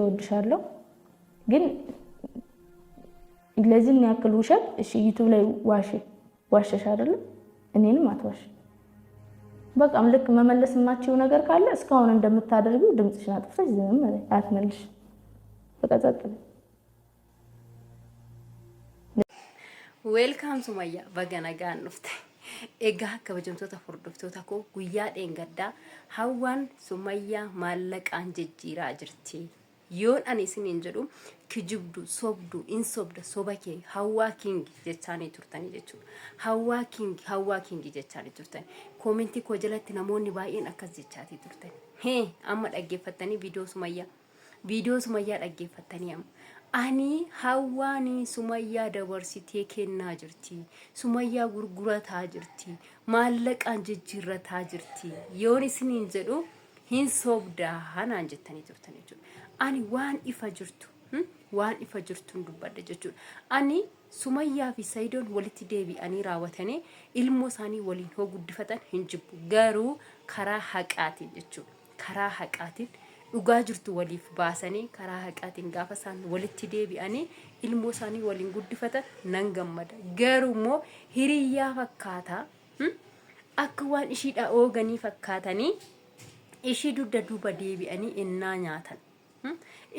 እወድሻለሁ፣ ግን ለዚህን ያክል ውሸት እሺ፣ ዩቱብ ላይ ዋሽ ዋሸሽ አይደለም፣ እኔንም አትዋሽ። በቃም ልክ መመለስ የማትችይው ነገር ካለ እስካሁን እንደምታደርጊው ድምፅሽን አጥፍተሽ ዝም አትመልሽ። በቃ ጸጥ በይ። Welcome Sumayyaa, baga nagaan dhufte. Egaa kabajamtoota hordoftoota koo, guyyaa dheengaddaa Hawwaan Sumayyaa maallaqaan jijjiiraa jirti. Yoon ani isiniin jedhu kijibdu, sobdu, in sobda, soba kee Hawwaa King jechaanii turtanii jechuudha. Hawwaa King, Hawwaa King jechaanii turtan. Koomentii koo jalatti namoonni baay'een akkas jechaatii turtan. Hee, amma dhaggeeffattanii viidiyoo Sumayyaa. Viidiyoo Sumayyaa dhaggeeffattanii amma. Ani Hawwaanii Sumayyaa dabarsitee kennaa jirti. Sumayyaa gurgurataa jirti. Maallaqaan jijjiirrataa jirti. Yoon isiniin jedhu hin sobdaa naan jettanii turtan jechuudha. Ani waan ifa jirtu waan ifa jirtuun dubbadha jechuudha. Ani Sumayyaa fi Sayidoon walitti deebi'anii raawwatanii ilmoo isaanii waliin hoo guddifatan hin jibbu. Garuu karaa haqaatiin jechuudha. Karaa haqaatiin dhugaa jirtu waliif baasanii, karaa haqaatiin gaafa isaan walitti deebi'anii ilmoo isaanii waliin guddifatan nan gammada. Garuu immoo hiriyyaa fakkaataa akka waan ishiidhaa ooganii fakkaatanii ishii dugda duuba deebi'anii innaa nyaatan.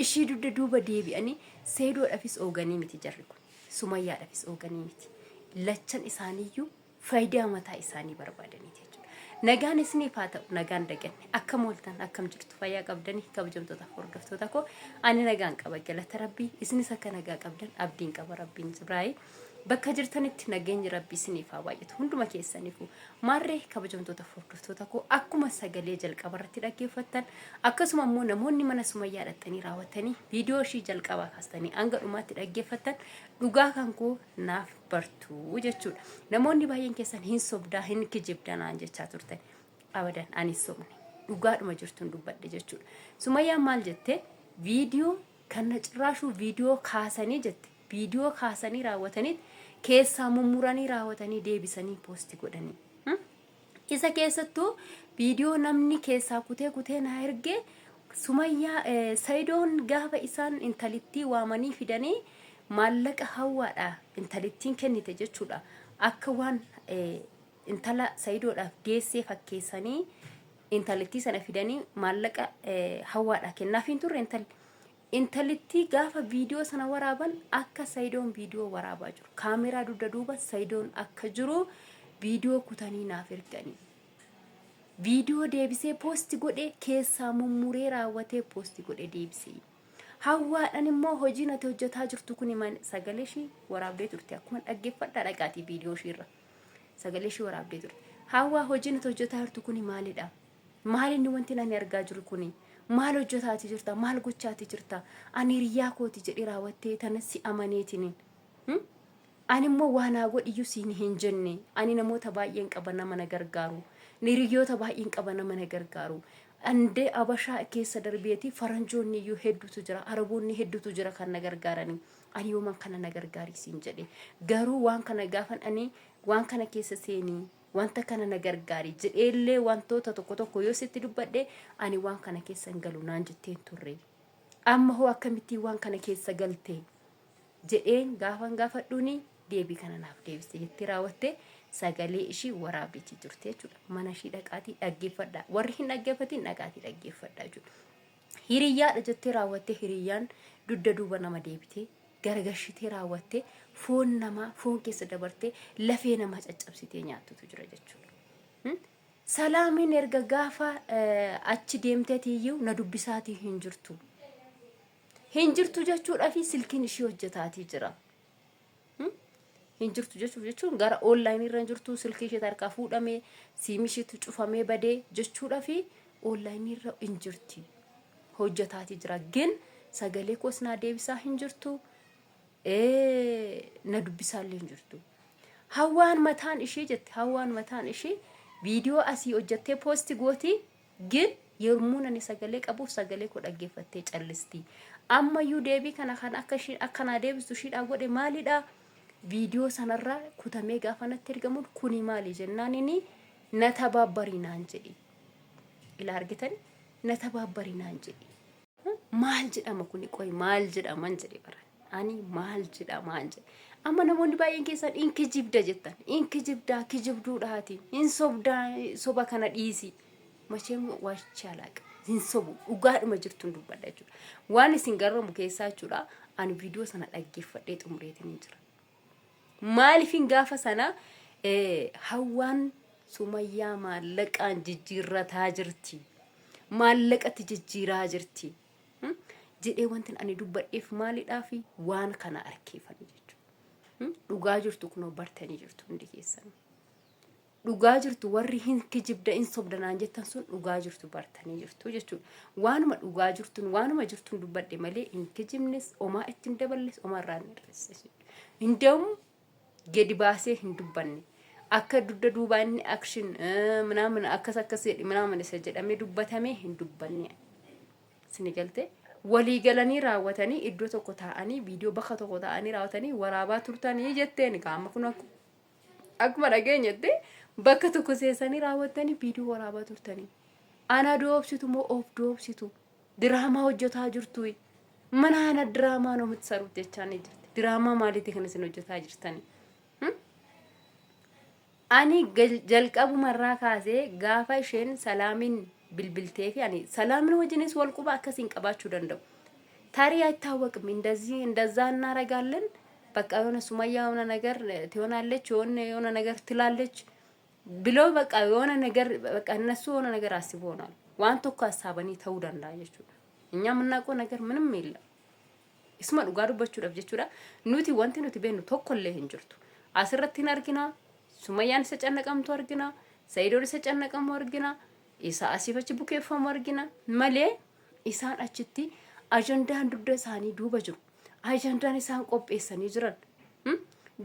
Ishii dugda duuba deebi'anii Seedoodhafis ooganii miti jarri kun. Sumayyaadhafis ooganii miti. Lachan isaaniiyyuu faayidaa mataa isaanii barbaadaniiti jechuudha. Nagaan isiniif haa ta'u, nagaan daganne. Akkam ooltan, akkam jirtu, fayyaa qabdanii kabajamtoota hordoftoota koo? Ani nagaan qaba, galata Rabbii. Isinis akka nagaa qabdan abdiin qaba. Rabbiin Jibraayii bakka jirtanitti nageenyi Rabbii isiniif haa baay'atu hunduma keessaniifuu. Maarree kabajamtoota hordoftoota koo, akkuma sagalee jalqaba irratti dhaggeeffattan, akkasuma immoo namoonni mana Sumayyaa dhaqxanii raawwattanii viidiyoo ishii jalqabaa kaastanii hanga dhumaatti dhaggeeffattan dhugaa kan koo naaf bartu jechuudha. Namoonni baay'een keessan hin sobdaa, hin kijibdaa naan jechaa turtan. Abadan, ani hin sobne. Dhugaadhuma jirtuun dubbadhe jechuudha. Sumayyaan maal jette? Viidiyoo kana cirraashuu viidiyoo kaasanii jette. Viidiyoo kaasanii raawwatanii keessaa mummuranii raawwatanii deebisanii poosti godhanii. Isa keessattuu viidiyoo namni keessaa kutee kutee naa ergee, Sumayyaa Sayidoon gaafa isaan intalittii waamanii fidanii maallaqa Hawwaadha intalittiin kennite jechuudha. Akka waan intala Sayidoodhaaf deessee fakkeessanii intalittii sana fidanii maallaqa Hawwaadha kennaaf hin turre intalli. Intalittii gaafa viidiyoo sana waraaban akka Sayidoon viidiyoo waraabaa jiru, kaameraa dugda duuba Sayidoon akka jiru viidiyoo kutanii naaf erganii. Viidiyoo deebisee poosti godhe, keessaa mummuree raawwatee poosti godhe deebisee. Hawwaadhaan immoo hojiin ati hojjetaa jirtu kun himan sagalee ishii waraabdee turte, akkuma dhaggeeffadhaa dhaqaatii viidiyoo ishiirra. Sagalee ishii waraabdee turte. Hawwaa, hojiin ati hojjetaa jirtu kun maalidha? Maal inni wanti ani argaa jiru kuni? Maal hojjetaati jirta? Maal gochaati jirta? Ani hiriyaa kooti jedhee raawwattee tana si amaneetiniin. Ani immoo waa naa godhiyyuu siin hin jenne. Ani namoota baay'een qaba nama na gargaaru. Hiriyoota baay'een qaba nama na gargaaru. Andee Abashaa keessa darbeeti faranjoonni iyyuu hedduutu jira. Araboonni hedduutu jira kan na gargaaranii. Ani yooman kana na gargaari siin jedhe? Garuu waan kana gaafan ani waan kana keessa seenii wanta kana na gargaari jedheellee wantoota tokko tokko yoo sitti dubbadhe, ani waan kana keessa hin galu naan jetteen turre. Amma hoo akkamittiin waan kana keessa galte jedheen gaafan gaafadhuuni deebii kana naaf deebiste jettee raawwatte sagalee ishii waraabdeetii jirti jechuudha. Mana ishii dhaqaatii dhaggeeffadhaa. Warri hin dhaggeeffatin dhaqaatii dhaggeeffadhaa jechuudha. Hiriyyaadha jettee raawwattee hiriyyaan dugda duuba nama deebitee garagashitee raawwattee foon namaa foon keessa dabartee lafee namaa caccabsitee nyaattutu jira jechuudha. Salaamiin erga gaafa achi deemteetiyyuu na dubbisaatii hin jirtu. Hin jirtu jechuudha fi silkiin ishii hojjetaatii jira. Hin jirtu jechuuf jechuun gara onlaayinii irra hin jirtu, silkii ishee harkaa fuudhamee, siimii isheetu cufamee badee jechuudha fi onlaayinii irra hin jirti. Hojjetaatii jira. Gin sagalee koos naa deebisaa hin jirtu. Na dubbisaallee hin jirtu. Hawwaan mataan ishee jette, hawwaan mataan ishee viidiyoo asii hojjettee poosti gooti. Gin yommuu ani sagalee qabuuf sagalee koo dhaggeeffattee callisti. Ammayyuu deebii kana kan akka ishiin akka naa deebistu ishiidhaa godhe maalidha? Viidiyoo sanarraa kutamee gaafa natti ergamuun kuni maali jennaan inni na tabaabbarii naan jedhi. Ila argitani, na tabaabbarii naan jedhi. Maal jedhama kuni qoy maal jedhaman jedhe bara. Ani maal jedhamaan jedhe. Amma namoonni baay'een keessan in kijibda jettan. In kijibdaa kijibduudhaati. In sobdaa soba kana dhiisi. Macheem waachaa laaqa. Hin sobu dhugaadhuma jirtuun dubbadha jechuudha. Waan isin garramu keessaa jechuudha. Ani viidiyoo sana dhaggeeffadhee xumureetiin hin jira. Maaliifin gaafa sana hawwaan Sumayyaa maallaqaan jijjiirrataa jirti. Maallaqatti jijjiiraa jirti. Jedhee wanti ani dubbadheef maalidhaafi waan kana arkeefani jechuudha. Dhugaa jirtu kunoo bartanii jirtu hundi keessan. Dhugaa jirtu warri hin kijibda hin sobda naan jettan sun dhugaa jirtu bartanii jirtu jechuudha. Waanuma dhugaa jirtun waanuma jirtun dubbadhe malee hin kijibnes omaa ittiin daballes omaa irraa hin hir'isnes. Hindamu gadi baasee hin dubbanne. Akka dugda duubaa inni action minaamin akkas akkas jedhi minaamin isa jedhamee dubbatamee hin dubbanne. Sini galte walii galanii raawwatanii iddoo tokko taa'anii viidiyoo bakka tokko taa'anii raawwatanii waraabaa turtanii jetteen qaama kun akkuma dhageenyetti bakka tokko seessanii raawwattanii viidiyoo waraabaa turtanii. Ana doobsitu moo of doobsitu? Diraamaa hojjetaa jirtu. Mana ana diraamaa noo saruuf jechaa ni jirti. Diraamaa maaliiti kan isin hojjetaa jirtanii? Ani jalqabumarraa kaasee gaafa isheen salaamiin bilbiltee fi ani salaamin wajjinis wal quba akkasiin qabaachuu danda'u. ታሪ አይታወቅም። እንደዚህ እንደዛ እናረጋለን። በቃ የሆነ ሱመያ የሆነ ነገር ትሆናለች፣ የሆነ የሆነ ነገር ትላለች ብሎ በቃ የሆነ ነገር በቃ እነሱ የሆነ ነገር አስቦ ሆናል። waan tokko ሀሳበኒ ta'uu danda'a jechuudha. እኛ የምናውቀው ነገር ምንም የለም። Isuma dhugaa dubbachuudhaaf jechuudha. Nuti wanti nuti beeknu tokkollee hin jirtu. Asirratti hin argina. Sumayyaan isa cannaqamtu argina. Sa'idoon isa cannaqamu argina. Isa asiif achi bukeeffamu argina. Malee isaan achitti ajandaan dugda isaanii duuba jiru. Ajandaan isaan qopheessanii jiran.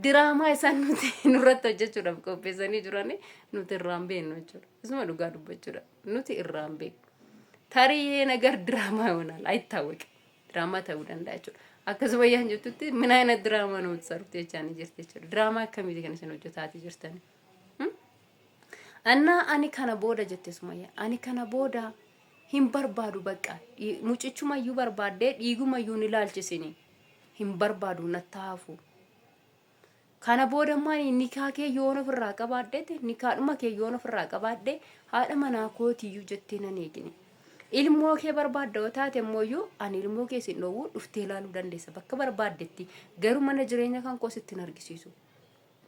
Diraamaa isaan nuti nurratti hojjechuudhaaf qopheessanii jiran nuti irraan beeknu jechuudha. Isuma dhugaa dubbachuudha. Nuti irraan beeknu. Tarii ይሄ ነገር ድራማ ይሆናል አይታወቅም። Diraamaa ta'uu danda'a jechuudha. Akkasuma yaan jettutti ምን አይነት ድራማ ነው የምትሰሩት jechaan jirti jechuudha. Diraamaa akkamiiti kan isin hojjetaatii jirtani? Annaa ani kana booda jette Sumayyaa. Ani kana booda hin barbaadu bakka mucichumayyuu barbaaddee dhiigumayyuu ni ilaalchisini. Hin barbaadu natti hafu. Kana booda immoo ani nikaa kee yoon ofirraa qabaadheeti nikaadhuma kee yoon ofirraa qabaadhe haadha manaa kootiyyuu jettee nan eegine. Ilmoo kee barbaadda yoo taate immoo ani ilmoo kee sin dhoowwu dhuftee ilaaluu dandeessa bakka barbaaddetti garuu mana jireenya kan koo sitti hin argisiisu.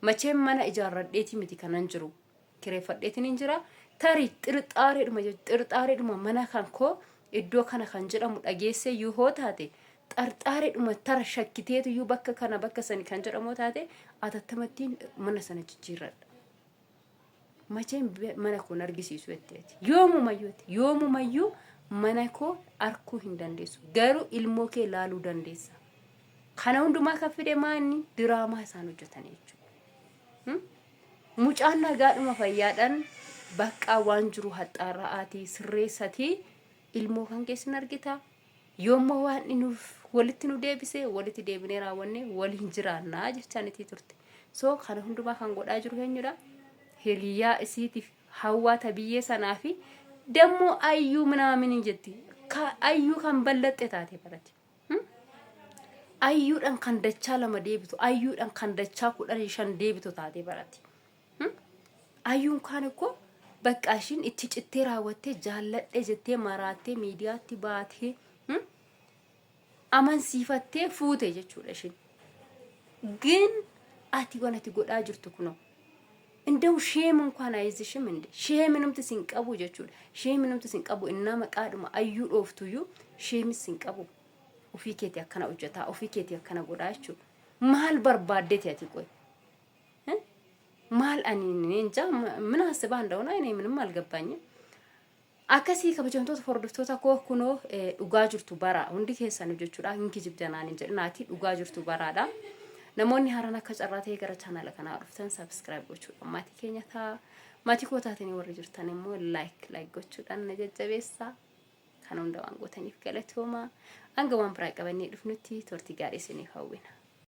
Macheen mana ijaarradheeti miti kanan jiru kireeffadheetiin hin jira tarii xirxaareedhuma xirxaareedhuma mana kan koo iddoo kana kan jedhamu dhageessee yoo taate xarxaareedhuma tara shakkiteetu iyyuu bakka kana bakka sani kan jedhamu taate atattamattiin mana sana jijjiirradha. Macheen mana kun argisiisu jetteeti. Yoomumayyuu yoomumayyuu mana koo arkuu hin dandeessu. Garuu ilmoo kee laaluu dandeessa. Kana hundumaa kan fide maanni diraamaa isaan hojjetan jechuudha. Mucaan nagaadhuma fayyaadhaan bakka waan jiru haxxaarra'aatii sirreessatii ilmoo kan keessin argita. Yoommoo waan nuuf walitti nu deebise walitti deebinee raawwanne waliin jiraannaa jechaan itti turte. So kana hundumaa kan godhaa jiru eenyudha? Hiriyaa isiitiif hawwaa tabiyyee sanaa fi dammoo ayyuu ምናምን jetti. Ayyuu kan ballaxxe taate barate. Ayyuudhaan kan dachaa lama deebitu, ayyuudhaan kan dachaa 15 deebitu taate barate. Ayyuun kaan ikkoo bakka ishiin itti cittee raawwattee jaalladhe jettee maraattee miidiyaatti baatee amansiifattee fuute jechuudha ishiin. ግን ati waan ati godhaa jirtu kunoo እንደው shame እንኳን አይዝሽም እንዴ? Shame numti sin qabu jechuudha. Shame numti sin qabu innaa maqaadhuma ayyuu dhooftuyyuu shameis sin qabu. Ofii keetii akkana hojjetaa, ofii keetii akkana godhaa jechuudha. Maal barbaaddeeti ati qoy? Maal ani እንጃ ምን አስባ እንደሆነ እኔ ምንም አልገባኝም። Akkasii kabajamtoota hordoftoota koo kunoo dhugaa jirtu bara hundi keessan jechuudha hin kijibdanaan hin jedhinaati dhugaa jirtu baraadha. Namoonni haaraan akka carraa ta'e gara chaanala kanaa dhuftan subscribe gochuudhaan maatii keenya ta'a. Maatii koo taatanii warri jirtan immoo like like gochuudhaan na jajjabeessaa. Kan hunda waan gootaniif galatooma. Hanga waan biraa qabannee dhufnutti turtii gaarii isiniif hawwina.